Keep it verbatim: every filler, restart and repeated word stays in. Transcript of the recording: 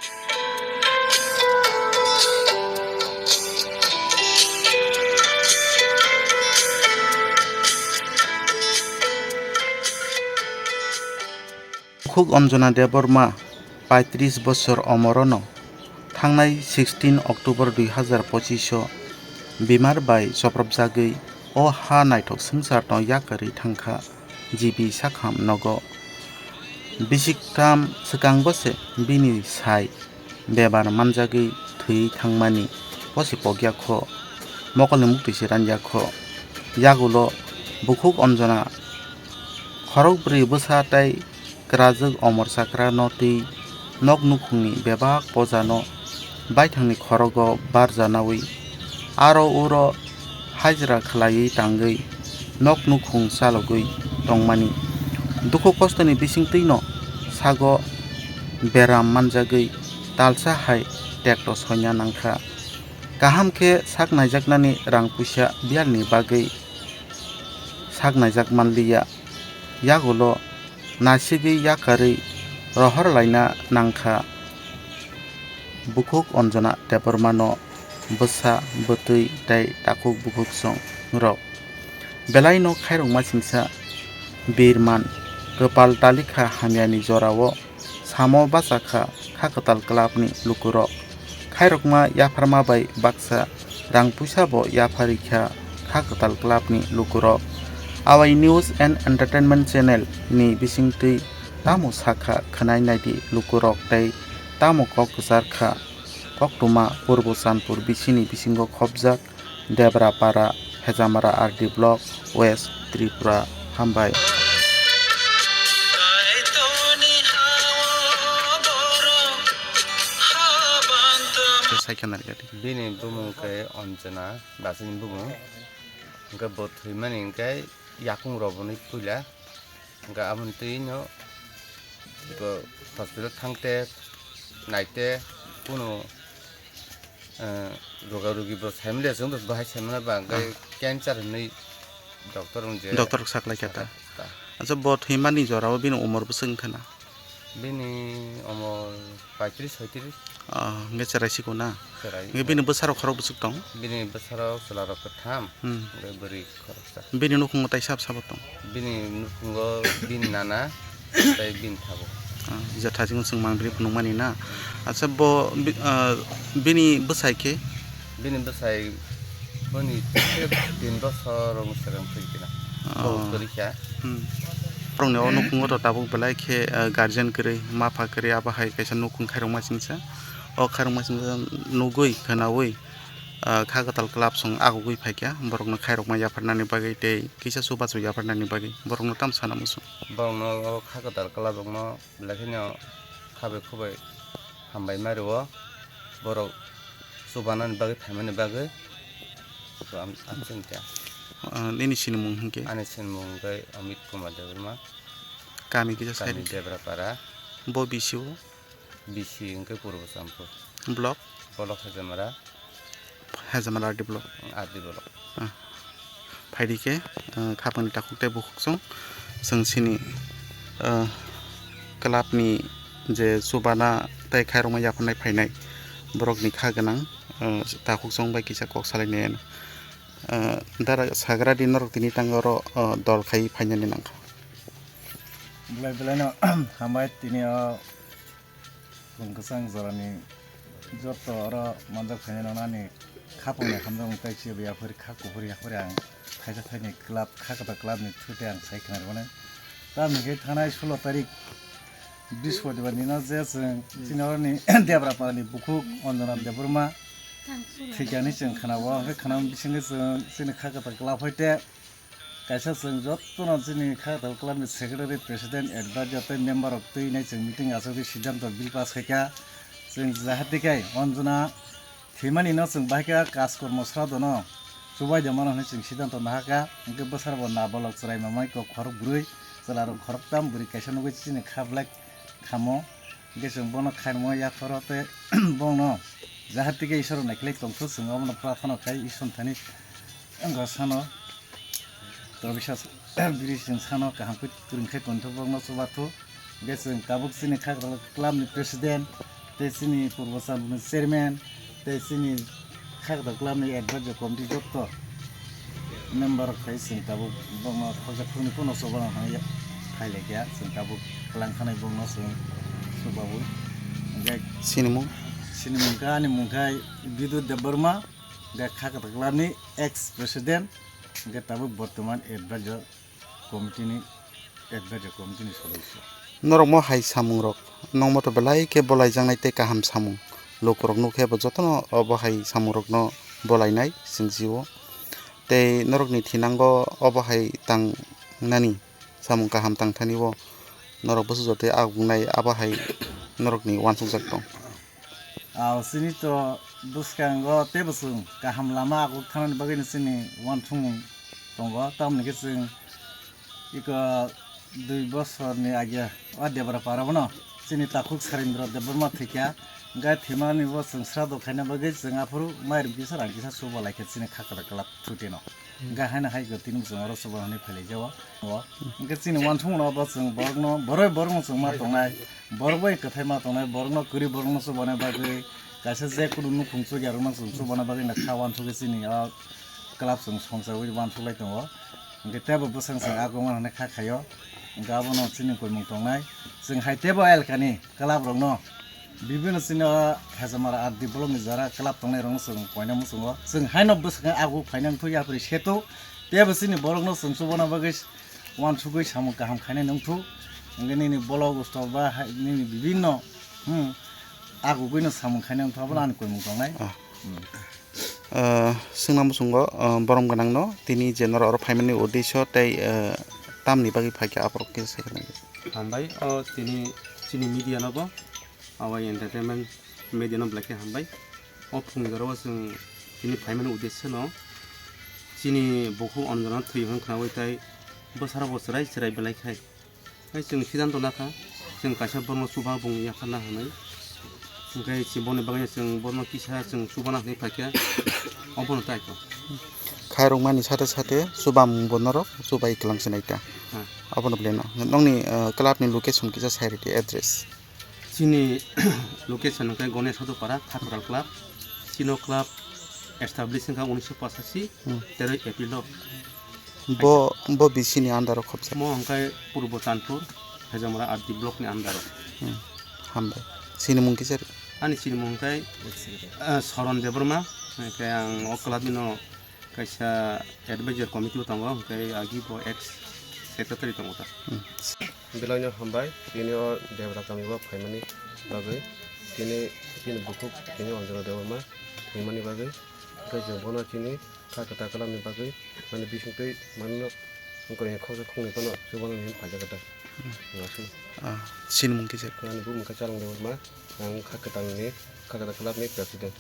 Bukhuk Anjana Debbarma, paitris bosor omorono, thangnai sixteen October dui hazar pochish o bimar bai chopropjagwi o ha naithok swngcharno yakarwi thangkha G B Sakham nogo. Bisiktham swkangbo se bini sai bemar manjagwi thwi thangmani posi pokya kho, mokolni muktwi se ranja kho. Yagulo bukhuk Anjana khorokbrwi bwsa tei kwrajwk Omor Chakrano twi nok nukhungni bebak pojano baithangni khorogo barjanawi aro uro hajra khlaiwi tangwi nok nukhung chalogwi tongmani. Dukhu kostoni bisingtwino sago beram manjagwi talsa hai tekto soina nangkha. Kaham khe sak naijaknani rang puisa biyalni bagwi sak naijak manliya. Yagulo nasigwi yakarwi rohor laina nangkha. Bukhuk Anjana Debbarmano bwsa, bwtwi tei takhuk bukhuk chwng rok. Belaino khairokma singsa birman kwpal talikha hamyani jorao samo bachakha kha kwtal clubni lukurok. Khairokma yapharma bai baksa rang puisa bo yapharwi kha kha kwtal clubni lukurok. Awai News and Entertainment Channel ni bisingtwi tamo sakha khwnai naidi lukurok tei tamo kok kwchar kha. Koktwma Purbo Chandpur bisini bisingo khopjak Debrapara, Hejamara R D Block, West Tripura. Hambai. Bini bumung khe Anjana, basini bumung. Hwnkhe bo thwimani hwnkhe yakung rw boni puila. Hwnkhe aboni twi no bo hospital thangte naite kunu, eh, roga rogi bo saimaliya chwng bo bahai saimana ba hwnkhe Ah. Cancer hinwi doctor wng je Doctor saklai kha ta. Sakha ta. Acha bo thwimani jorao bini umor bwswk wngkha na? Bini umor paitris, soitris. Ah, hwnkhe cherai sikuna? Cherai. Hwnkhe bini bwsarok khorok bwswk tong? Bini bwsarok chwlarok kwtham, Hmm. hwnkhe bwrwi khoroksa. Bini nukhungo tai sab sabo tong? Bini nukhungo bini nana tei bini tabuk. Ah, jatha jing chwng mangpili phunukmani na? Acha bo bi-, ah, bini bwsai khe? Bini bwsai boni tin bosor wng swkang thwi kina. Oh. Bo kwrwi kha. Hmm. Borokni o nukhungo to tabuk belai khe, ah, guardian kwrwi, mapha kwrwi, abo hai kaisa nukhung khairokma singsa. O khairokma singsa nugwi, khwnawi, ah, kha kwtal club song agugwi phaikha. Borokno khairokma yapharnani bagwi tei kisa chubachu yapharnani bagwi borokno tamo sana muchung. Borokno o kha kwtal club rokno belai kheno khabai khubai hambai ma rwo, borok chubanani bagwi, phaimani bagwi. Bo am-, amsing kha. Ah, nini sinimung hinkhe? Ani sinimung hinkhe Amit Kumar Debbarma. Kami kisa Kami side. Debrapara. Bo bisi o? Bisi hinkhe Purbo Champur. Block? Block Hejamara. Hejamara R D block. R D block. Ah. Phaidi khe, ah, khapangni takhuk tei bukhuk chwng, chwng chini, ah, club ni je chubana tei khairokma yapharnai phainai borokni kha gwnang, ah, takhuk chwng bai kisa kok salainai. Ah, dara sagra di norok tini tang oro, ah, dol khai phainani nangkha. Belai belai no hambai tini o Bwng kwchang jorani joto oro manjak phainai no ani khapang ni hamjakmung tai chiya bai yaphari kha kuphur yaphari ang thaisa thaini club kha kwtal club ni through tei ang sai khna rwmani. Tamoni khe thanai sulo tarik Brihaspatibar ni no je chwng chini oro ni Debrapara ni bukhuk Anjana Debbarma thwikha hinwi chwng khna o, hwnkhe khna bisingo chwng chini kha kwtal club hai te Kaisa chwng jotono chini kha kwtal club ni secretary, president, advisor tei member rok twi nai chwng meeting achugwi siddhanto bill pass khaikha. Chwng jahati khai Anjana thwimani no chwng bahai khe kaj kormo sradono chubai de mano hwnwi chwng siddhanto nahakha. Hwnkhe bwsarbo nabolok chwrai mamai kok khorok bwrwi chwlarok khoroktam bwrwi kaisa nugwi chini kha belai khamo. Hwnkhe chwng bono khairokma yapharo tei bono jahati khe Iswrano naikhlai tongthok chwng omono prathana khai Iswrani thani wngkha sano. Tobisa biri chwng sano kaham khe kwrwng khe tongthok borokno chubathok. Hwnkhe chwng tabuk chini kha kwtal club ni president tei chini Purbo Chandrapurni chairman, tei chini Khakda club ni advisor committee jotto member rok phai chwng tabuk bongno khoroksa khoroknwi phano chubago hai phai laikha, chwng tabuk kwlang khanai bongno chwng chubago. Hwnkhe Sinimung? Sinimung kha, ani mung kha Bidut Debbarma, hwnkhe Khakda club ni ex president, hwnkhe tabuk bortoman advisor committee ni, advisor committee ni sodosyo. Norok mo hai samung rok, nokmo to belai khe bolai jaknai tei kaham samung. Lukurok nukhe bo jotono obo hai samung rokno bolainai chwng jio. Tei norokni thinango obo hai tang nani samung kaham tang thani o norok bwsajotwi agungnai abo hai norokni uansukjak tong. Ah, chini to bwskango teibo chwng kaham lama ago thanani bagwino chini uansukmung tongo, tamoni khe chwng iko dui bosorni age o Debra para bono chini takhuk Sarendra Debbarma thwikha, gai thwimani bo chwng srado khaina bagwi chwng aphuru mairum kisa rang kisa chuba laikha chini Khakda club thutino. Hwnkhe haino hai kwtwini bwskango oro chuba hwnwi phailaijao. O, hwnkhe chini uansukmano bo chwng borokno, borok borokno chwng ma tongnai, borok bai kwthai ma tongnai, borokno kwrwi borokno chubana bagwi, kaisa je kunu nukhung chukya rokno chwng chubana bagwi no kha uansugwi chini o club chwng songchawi uansuklai tongo. Hwnkhe teibo bwswng chwng agongo hwnwi kha khaio. Hwnkhe abono chini koimung tongnai. Chwng hai teibo elkani club rokno bibino chini o Khejamara R D block ni jora club tongnai rokno chwng koina muchungo. Chwng haino bwswkang ago phaina wngthok yapri seto. Teibo chini borokno chwng chubana bagwi uansugwi samung kaham khainai wngthok. Hwnkhe nini block store ba hai nini bibino, hmm, agugwino samung khainai wngthok, abono ani koimung tongnai. Ah. Hmm. Ah, swngna muchungo, ah, borom gwnangno tini je norok oro phaimani uddesyo tei, ah, tamni bagwi phaikha aborok kisa sai khna. Hambai, o tini chini media no bo, Awai Entertainment media no belai khe hambai. O phungni jora o chwng tini phaimani uddesyo no chini bukhuk Anjana thwi hwn khnaui tai bwsarok bo chwrai chwrai belai khai. Hai chwng siddhanto nakha, chwng kaisa borokno chuba bung yapharna hwnwi. Hwnkhe chwng boni bagwi chwng borokno kisa chwng chubana hwnwi phaikha, obono tai kho. Khairokmani sate sate chubamung bo norok chubai kwlangsinai ta. Ha. Abono belai no. Nokni, eh, club ni location kisa sai rwdi, address. Chini location hwnkhe Ganesh Hodopara, Khakral Club. Chino club establish wngkha unisho pachasi, Hmm. teroi April o. Bo, bo bisini under o khopsa. Mo hwnkhe Purbo Chandpur, Khejamara R D block ni under o. Hmm. Hambai. Sinimung kisa? Ani sinimung hwnkhe, eh, Soron Debbarma, hwnkhe ang o club no kaisa advisor committee o tongo, hwnkhe agi bo ex secretary tongo ta. Hmm. Belai no hambai, tini o Debra kami o phaimani bagwi, tini, tini bukhuk, tini Anjana Debbarma, thwimani bagwi, hwnkhe chwng bono chini kha kwtal klamni bagwi, mani bisingtwi manwino wngkha khoroksa khoroknwi phano chubanani hinwi phaijak kha ta. Hmm. Aswk. Ah, sinimung kisa? Ani bumung kha Chalong Debbarma, ang kha kwtalni, kha kwtal clubni president.